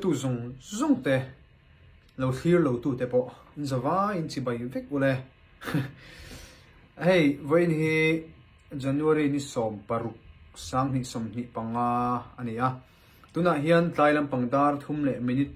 thlirtu zawng zawng te, lo thlir lo tu te pawh in zavai in chibai vek ule. Hei vawiin hi January ni 16 2025 a ni a, tunah hian tlai lampang dar thum leh minute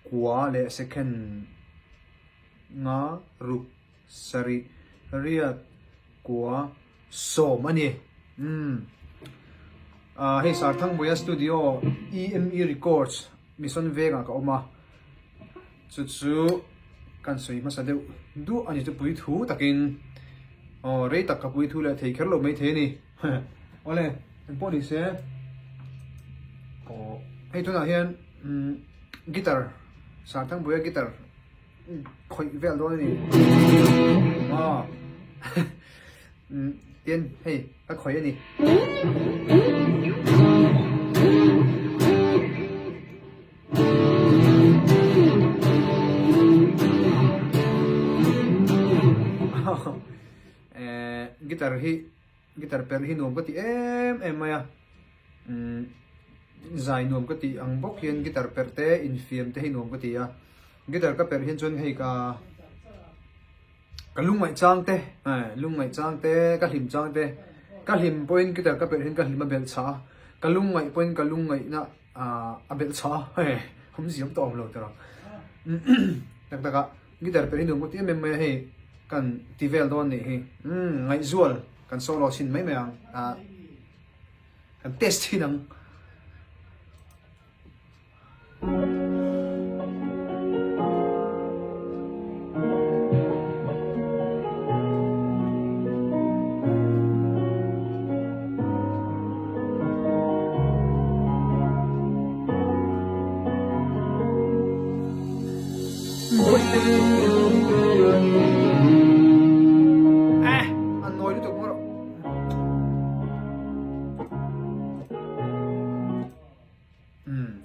kua leh second nga ruk sarih riat kua 10 a ni. Umm ah hei Sarthangbuia Studio EME Records Mission vengah ka awm a, chu chu kan sawi hmasa deuh duah a ni chu puithu takin aw rei tak ka puithu leh thei kher lo maithei a ni. Awle engpawh ni se aw hei tunah hian umm guitar Sarthangbuia guitar khawih vel dawn a ni aw tin hei ka khawih a ni. Guitar hi Guitar perh hi nuam ka ti em em mai a, umm zai nuam ka tih ang bawk hian guitar perh te infiam te hi nuam ka ti a, guitar ka perh hian chuan hei ka ka lungngaih chang te eh lungngaih chang te ka hlim chang te ka hlim pawhin guitar ka perh hian ka hlim a belh chah a, ka lungngaih pawhin ka lungngaihna ah a belh chah a hei awmzia awm tawh awm lo tiraw tak tak a. Guitar perh hi nuam ka ti em em mai a hei kan ti vel dawn nih hi umm ngaihzual kan solo chhin mai mai ang ah kan test chhin ang.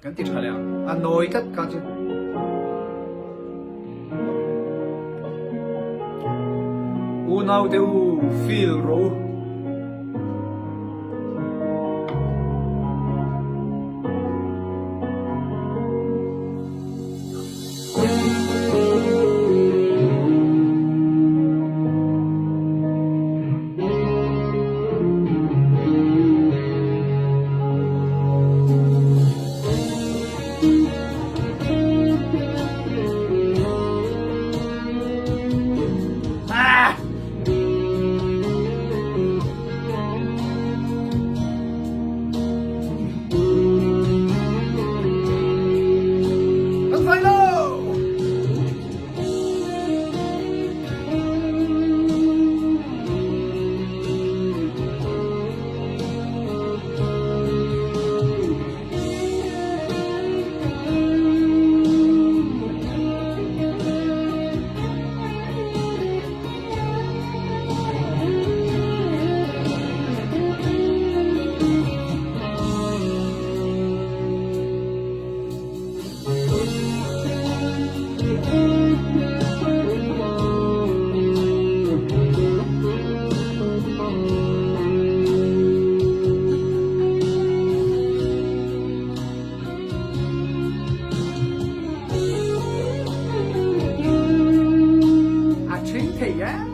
Kan ti tha leh ang a nawi tlat kha chu. Unau te u feel rawh u. Kan fai lo! A ṭhing thei em?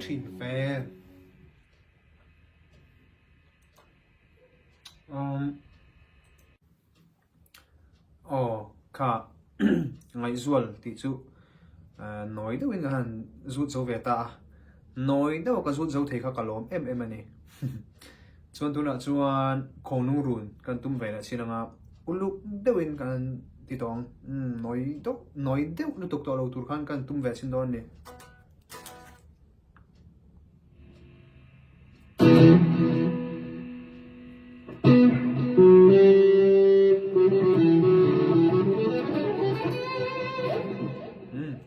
thin ve. Umm aw kha ngaihzual tih chu nawi deuhin ka han zut zo ve ta a, nawi deuh a ka zut zo thei kha ka lawm em em a ni. Chuan tunah chuan khawnglung run kan tum ve leh chin anga uluk deuhin kan ti tawh ang, umm nawi deuh nawi deuh lutuk tawh lo tur khan kan tum ve chin dawn a ni.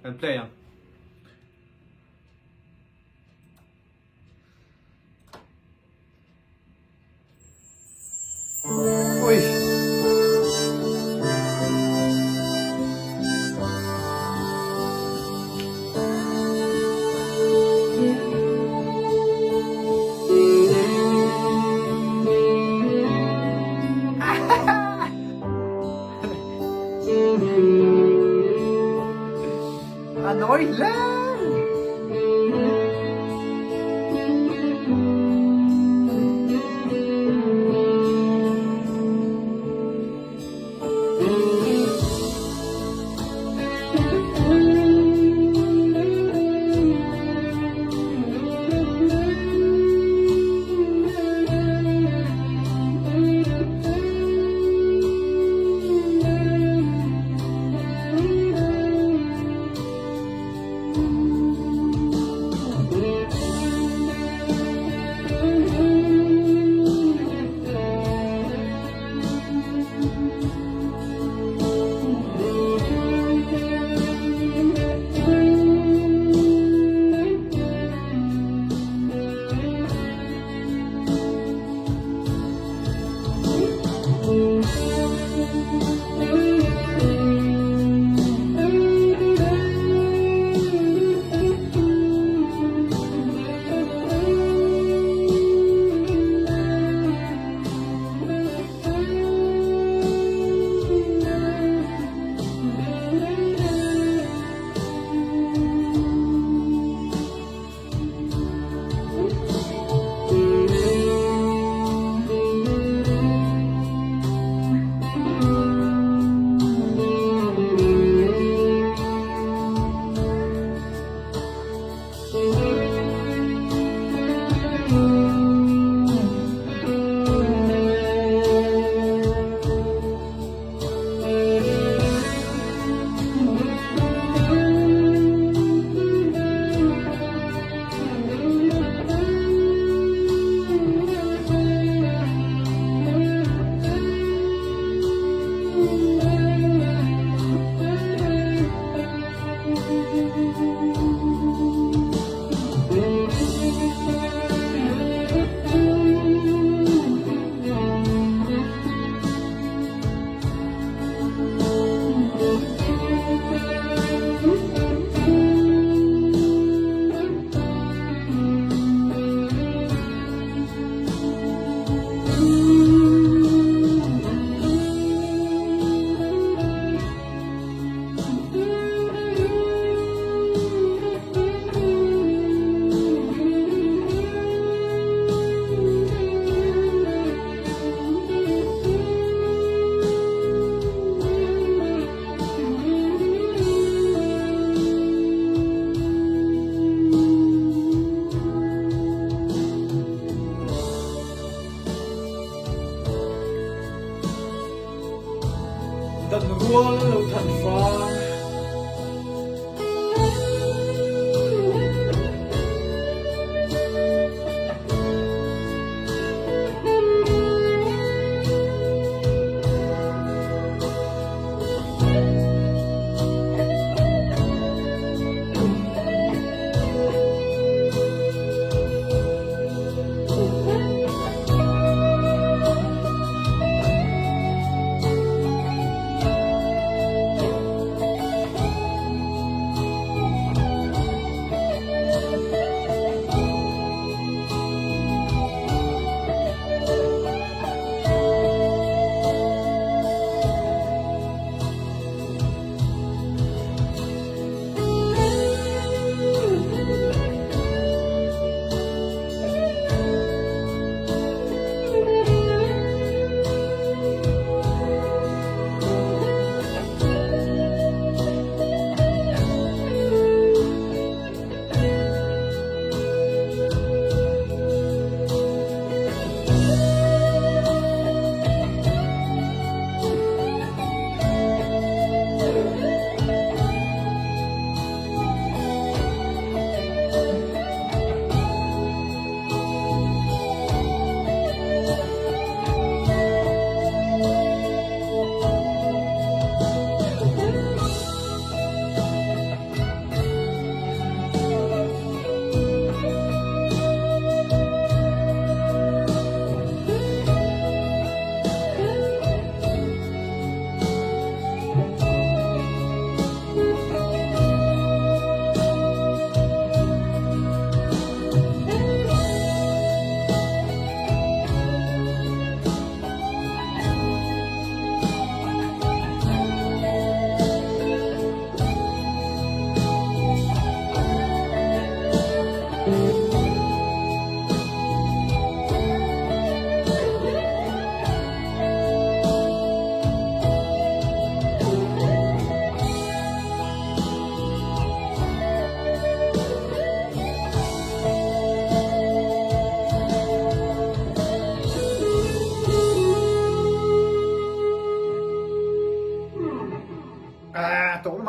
Kan play ang. Ui. A nawi hle.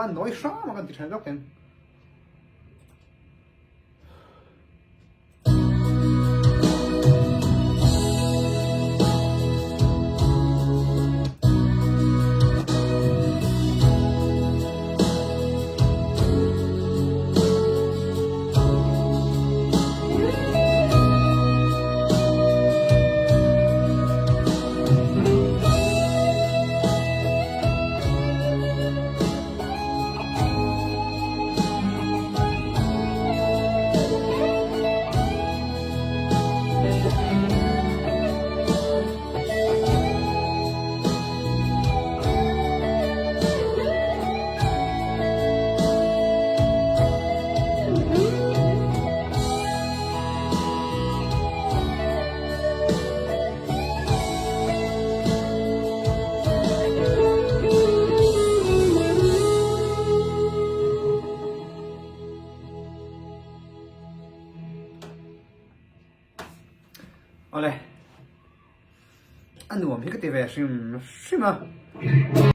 kha nawi hram a kan ti tha lawk em. Awle, a nuam hi ka ti ve hrim hrim a.